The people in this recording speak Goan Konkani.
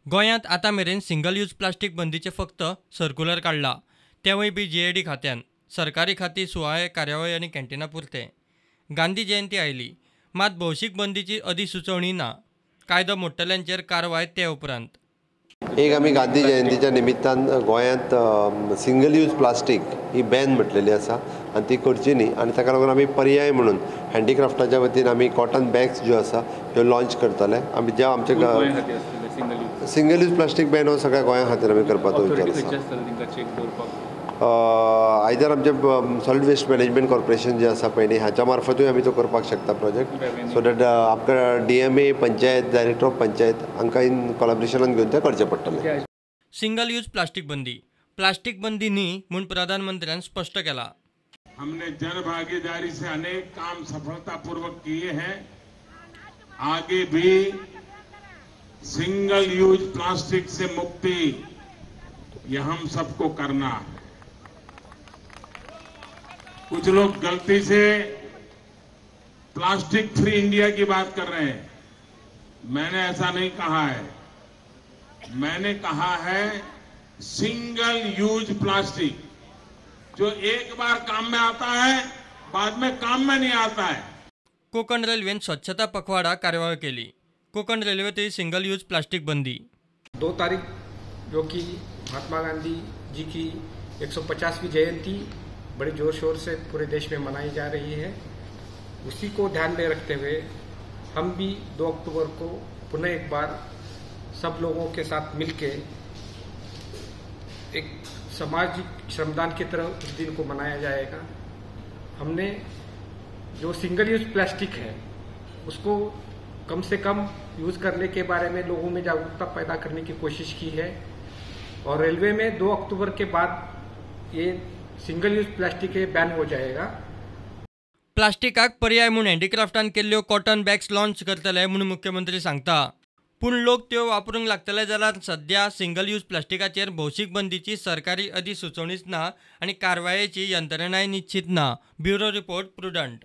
गोंयांत आतां मेरेन सिंगल यूज प्लास्टीक बंदीचें फक्त सर्कुलर काडला, तेंवूय बी जीएडी खात्यान, सरकारी खातीं, सुवाळे, कार्यावळी आनी कॅन्टिना पुरतें. गांधी जयंती आयली, मात भौशीक बंदीची अधिसुचोवणी ना. कायदो मोडटल्यांचेर कारवाय ते उपरांत. एक आमी गांधी जयंतीच्या निमित्तान गोंयांत सिंगल यूज प्लास्टीक ही बॅन म्हटलेली आसा आनी ती करची न्ही, आनी ताका लागून आमी पर्याय म्हणून हँडीक्राफ्टाच्या वतीन आमी कॉटन बॅग्स ज्यो आसा ह्यो लॉंच करतले. आमी ज्या आमचे सिंगल यूज प्लास्टीक बॅन हो सगळ्या गोंया खातीर आमी करपाचो विचार आसा. आयदर आमचे सॉलिड वेस्ट मॅनेजमेंट कॉर्पोरेशन जे आसा पळय न्ही, हाच्या मार्फतूय आमी तो करपाक शकता प्रोजेक्ट, सो that आमकां DMA, panchayat, director of panchayat हांकां इन कोलॅबरेशनान घेवन तें करचें पडटलें. सिंगल यूज प्लास्टीक बंदी प्लास्टीक बंदी न्ही म्हूण प्रधानमंत्र्यान स्पश्ट केला. हमने जनभागीदारी से अनेक काम सफलतापूर्वक किए हैं, आगे भी सिंगल यूज प्लास्टिक से मुक्ति यह हम सबको करना है. कुछ लोग गलती से प्लास्टिक फ्री इंडिया की बात कर रहे हैं, मैंने ऐसा नहीं कहा है. मैंने कहा है सिंगल यूज प्लास्टिक, जो एक बार काम में आता है बाद में काम में नहीं आता है. कोकण रेल्वेन स्वच्छता पखवाडा कार्यवाही केली. कोकण रेल्वेतही सिंगल यूज प्लास्टिक बंदी. 2 तारीख जो कि महात्मा गांधी जी की 150वीं जयंती बड़े जोर शोर से पूरे देश में मनाई जा रही है, उसी को ध्यान में रखते हुए हम भी 2 अक्टूबर को पुनः एक बार सब लोगों के साथ मिलके एक सामाजिक श्रमदान की तरह उस दिन को मनाया जाएगा. हमने जो सिंगल यूज प्लास्टिक है उसको कम से कम यूज़ करने के बारे में लोगों में जागरूकता पैदा करने की कोशिश की है, और रेलवे में 2 अक्टूबर के बाद ये सिंगल यूज प्लास्टिक हे बॅन हो जाएगा. प्लास्टिकाक पर्याय म्हूण हँडीक्राफ्टान केल्ल्यो कॉटन बॅग्स लॉंच करतले म्हूण मुख्यमंत्री सांगता. पूण लोक त्यो वापरूंक लागतले जाल्यार सध्या सिंगल यूज प्लास्टिकाचेर भौशीक बंदीची सरकारी अधिसुचोवणीच ना आनी कारवायेची यंत्रणाय निश्चीत ना. Bureau report, Prudent.